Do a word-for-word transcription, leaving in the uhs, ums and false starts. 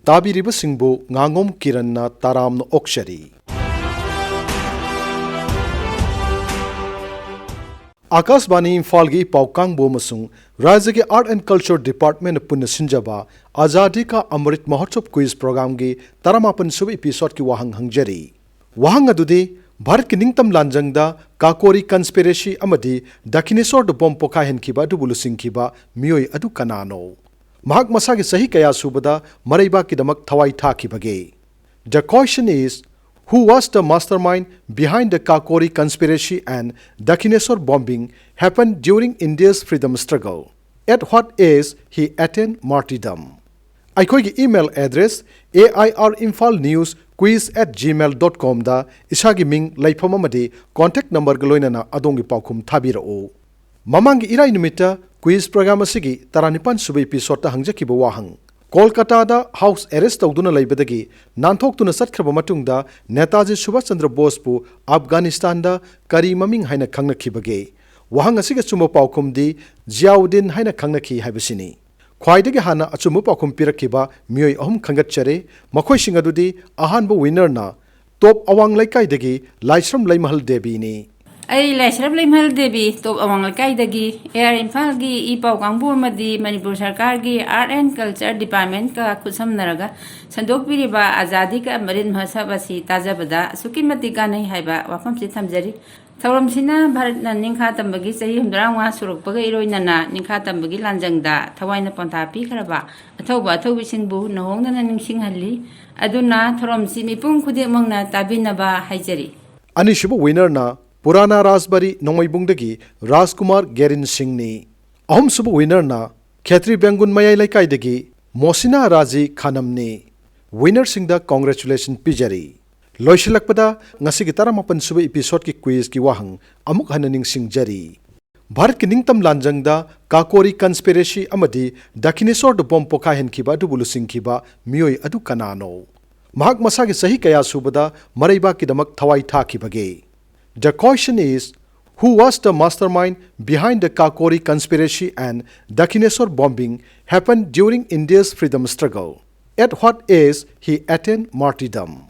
ꯇꯥꯕꯤꯔꯤꯕꯁꯤꯡꯕꯨ ꯉꯥꯉꯣꯝ ꯀꯤꯔꯟꯅ ꯇꯔꯥꯝꯅ ꯑꯣꯛꯆꯔꯤ꯫ ꯑꯥꯀꯥꯁꯕꯥꯅꯤ ꯏꯝꯐꯥꯜꯒꯤ ꯄꯥꯎ ꯀꯥꯡꯕꯨ ꯑꯃꯁꯨꯡ ꯔꯥꯖ꯭ꯌꯒꯤ Art and Culture Department ꯄꯨꯟꯅ ꯁꯤꯟꯖꯕ ꯑꯖꯥꯗꯤ ꯀꯥ ꯑꯃ꯭ꯔꯤꯠ ꯃꯍꯣꯠꯁꯕ quiz programꯒꯤ ꯇꯔꯥꯃꯥꯄꯟ ꯁꯨꯕ episodeꯀꯤ ꯋꯥꯍꯪ ꯍꯪꯖꯔꯤ꯫ ꯋꯥꯍꯪ ꯑꯗꯨꯗꯤ, ꯚꯥꯔꯠꯀꯤ ꯅꯤꯡꯇꯝ ꯂꯥꯟꯖꯪꯗ ꯀꯥꯀꯣꯔꯤ conspiracy ꯑꯃꯗꯤ ꯗꯈꯤꯅꯦꯁꯣꯔꯗ ꯕꯣꯝ ꯄꯣꯈꯥꯏꯍꯟꯈꯤꯕ ꯑꯗꯨꯕꯨ ꯂꯨꯆꯤꯡꯈꯤꯕ ꯃꯤꯑꯣꯏ ꯑꯗꯨ ꯀꯅꯥꯅꯣ? ꯃꯍꯥꯛ ꯃꯁꯥꯒꯤ ꯆꯍꯤ ꯀꯌꯥ ꯁꯨꯕꯗ ꯃꯔꯩꯕꯥꯛꯀꯤꯗꯃꯛ ꯊꯋꯥꯏ ꯊꯥꯈꯤꯕꯒꯦ? The question is, who was the mastermind behind the Kakori conspiracy and Dakineswar bombing happened during India's freedom struggle? At what age he attained martyrdom? ꯑꯩꯈꯣꯏꯒꯤ email address A I R Imphal News Quiz at gmail dot comꯗ ꯏꯁꯥꯒꯤ ꯃꯤꯡ, ꯂꯩꯐꯝ ꯑꯃꯗꯤ contact numberꯒ ꯂꯣꯏꯅꯅ ꯑꯗꯣꯝꯒꯤ ꯄꯥꯎꯈꯨꯝ ꯊꯥꯕꯤꯔꯛꯎ꯫ ꯃꯃꯥꯡꯒꯤ ꯏꯔꯥꯏ ꯅꯨꯃꯤꯠꯇ quiz program ꯑꯁꯤꯒꯤ ꯇꯔꯥꯅꯤꯄꯥꯟ ꯁꯨꯕ episodeꯇ ꯍꯪꯖꯈꯤꯕ ꯋꯥꯍꯪ, ꯀꯣꯜꯀꯇꯥꯗ house arrest ꯇꯧꯗꯨꯅ ꯂꯩꯕꯗꯒꯤ ꯅꯥꯟꯊꯣꯛꯇꯨꯅ ꯆꯠꯈ꯭ꯔꯕ ꯃꯇꯨꯡꯗ ꯅꯦꯇꯥꯖꯤ ꯁꯨꯚꯥꯁ ꯆꯟꯗ꯭ꯔ ꯕꯣꯁꯄꯨ ꯑꯐꯒꯥꯅꯤꯁꯇꯥꯟꯗ ꯀꯔꯤ ꯃꯃꯤꯡ ꯍꯥꯏꯅ ꯈꯪꯅꯈꯤꯕꯒꯦ? ꯋꯥꯍꯪ ꯑꯁꯤꯒꯤ ꯑꯆꯨꯝꯕ ꯄꯥꯎꯈꯨꯝꯗꯤ ꯖꯤꯌꯥꯎꯗꯤꯟ ꯍꯥꯏꯅ ꯈꯪꯅꯈꯤ ꯍꯥꯏꯕꯁꯤꯅꯤ꯫ ꯈ꯭ꯋꯥꯏꯗꯒꯤ ꯍꯥꯟꯅ ꯑꯆꯨꯝꯕ ꯄꯥꯎꯈꯨꯝ ꯄꯤꯔꯛꯈꯤꯕ ꯃꯤꯑꯣꯏ ꯑꯍꯨꯝ ꯈꯟꯒꯠꯆꯔꯦ꯫ ꯃꯈꯣꯏꯁꯤꯡ ꯑꯗꯨꯗꯤ, ꯑꯍꯥꯟꯕ winnerꯅ ꯇꯣꯞ ꯑꯋꯥꯡ ꯂꯩꯀꯥꯏꯗꯒꯤ ꯂꯥꯏꯁ꯭ꯔꯝ ꯂꯩꯃꯍꯜ ꯗꯦꯕꯤꯅꯤ꯫ ꯑꯩ ꯂꯥꯏꯁ꯭ꯔꯝ ꯂꯩꯃꯍꯜ ꯗꯦꯕꯤ, ꯇꯣꯞ ꯑꯋꯥꯡ ꯂꯩꯀꯥꯏꯗꯒꯤ, A I R ꯏꯝꯐꯥꯜꯒꯤ ꯏ ꯄꯥꯎ ꯀꯥꯡꯕꯨ ꯑꯃꯗꯤ ꯃꯅꯤꯄꯨꯔ ꯁꯔꯀꯥꯔꯒꯤ Art and Culture Departmentꯀ ꯈꯨꯠꯁꯝꯅꯔꯒ ꯁꯟꯗꯣꯛꯄꯤꯔꯤꯕ ꯑꯖꯥꯗꯤ ꯀ ꯑꯃꯔꯤꯠ ꯃꯍꯣꯠꯁꯕ ꯑꯁꯤ ꯇꯥꯖꯕꯗ ꯑꯁꯨꯛꯀꯤ ꯃꯇꯤꯛ ꯀꯥꯟꯅꯩ ꯍꯥꯏꯕ ꯋꯥꯐꯝꯁꯤ ꯊꯝꯖꯔꯤ꯫ ꯊꯧꯔꯝꯁꯤꯅ ꯚꯥꯔꯠꯅ ꯅꯤꯡꯈꯥ ꯇꯝꯕꯒꯤ ꯆꯍꯤ ꯍꯨꯝꯗ꯭ꯔꯥ ꯃꯉꯥ ꯁꯨꯔꯛꯄꯒ ꯏꯔꯣꯏꯅꯅ ꯅꯤꯡꯈꯥ ꯇꯝꯕꯒꯤ ꯂꯥꯟꯖꯪꯗ ꯊꯋꯥꯏꯅ ꯄꯣꯟꯊꯥ ꯄꯤꯈ꯭ꯔꯕ ꯑꯊꯧꯕ ꯑꯊꯧꯕꯤꯁꯤꯡꯕꯨ ꯅꯧꯍꯧꯅꯅ ꯅꯤꯡꯁꯤꯡꯍꯜꯂꯤ꯫ ꯑꯗꯨꯅ ꯊꯧꯔꯝꯁꯤ ꯃꯤꯄꯨꯝ ꯈꯨꯗꯤꯡꯃꯛꯅ ꯇꯥꯕꯤꯅꯕ ꯍꯥꯏꯖꯔꯤ꯫ ꯑꯅꯤꯁꯨꯕ winnerꯅ ꯄꯨꯔꯥꯅꯥ ꯔꯥꯖꯕꯥꯔꯤ ꯅꯣꯡꯃꯩꯕꯨꯡꯗꯒꯤ ꯔꯥꯖꯀꯨꯃꯥꯔ ꯒꯦꯔꯤꯟ ꯁꯤꯡꯅꯤ꯫ ꯑꯍꯨꯝꯁꯨꯕ winnerꯅ ꯈꯦꯇ꯭ꯔꯤ ꯕꯦꯡꯒꯨꯟ ꯃꯌꯥꯏ ꯂꯩꯀꯥꯏꯗꯒꯤ ꯃꯣꯁꯤꯅꯥ ꯔꯥꯖꯤ ꯈꯥꯅꯝꯅꯤ꯫ Winnerꯁꯤꯡꯗ congratulation ꯄꯤꯖꯔꯤ꯫ ꯂꯣꯏꯁꯤꯜꯂꯛꯄꯗ ꯉꯁꯤꯒꯤ ꯇꯔꯥꯃꯥꯄꯟ ꯁꯨꯕ episodeꯀꯤ quizꯀꯤ ꯋꯥꯍꯪ ꯑꯃꯨꯛ ꯍꯟꯅ ꯅꯤꯡꯁꯤꯡꯖꯔꯤ꯫ ꯚꯥꯔꯠꯀꯤ ꯅꯤꯡꯇꯝ ꯂꯥꯟꯖꯪꯗ ꯀꯥꯀꯣꯔꯤ conspiracy ꯑꯃꯗꯤ ꯗꯈꯤꯅꯦꯁꯣꯔꯗ ꯕꯣꯝ ꯄꯣꯈꯥꯏꯍꯟꯈꯤꯕ ꯑꯗꯨꯕꯨ ꯂꯨꯆꯤꯡꯈꯤꯕ ꯃꯤꯑꯣꯏ ꯑꯗꯨ ꯀꯅꯥꯅꯣ? ꯃꯍꯥꯛ ꯃꯁꯥꯒꯤ ꯆꯍꯤ ꯀꯌꯥ ꯁꯨꯕꯗ ꯃꯔꯩꯕꯥꯛꯀꯤꯗꯃꯛ ꯊꯋꯥꯏ ꯊꯥꯈꯤꯕꯒꯦ? The question is, who was the mastermind behind the Kakori conspiracy and Dakhineswar bombing happened during India's freedom struggle? At what age he attained martyrdom?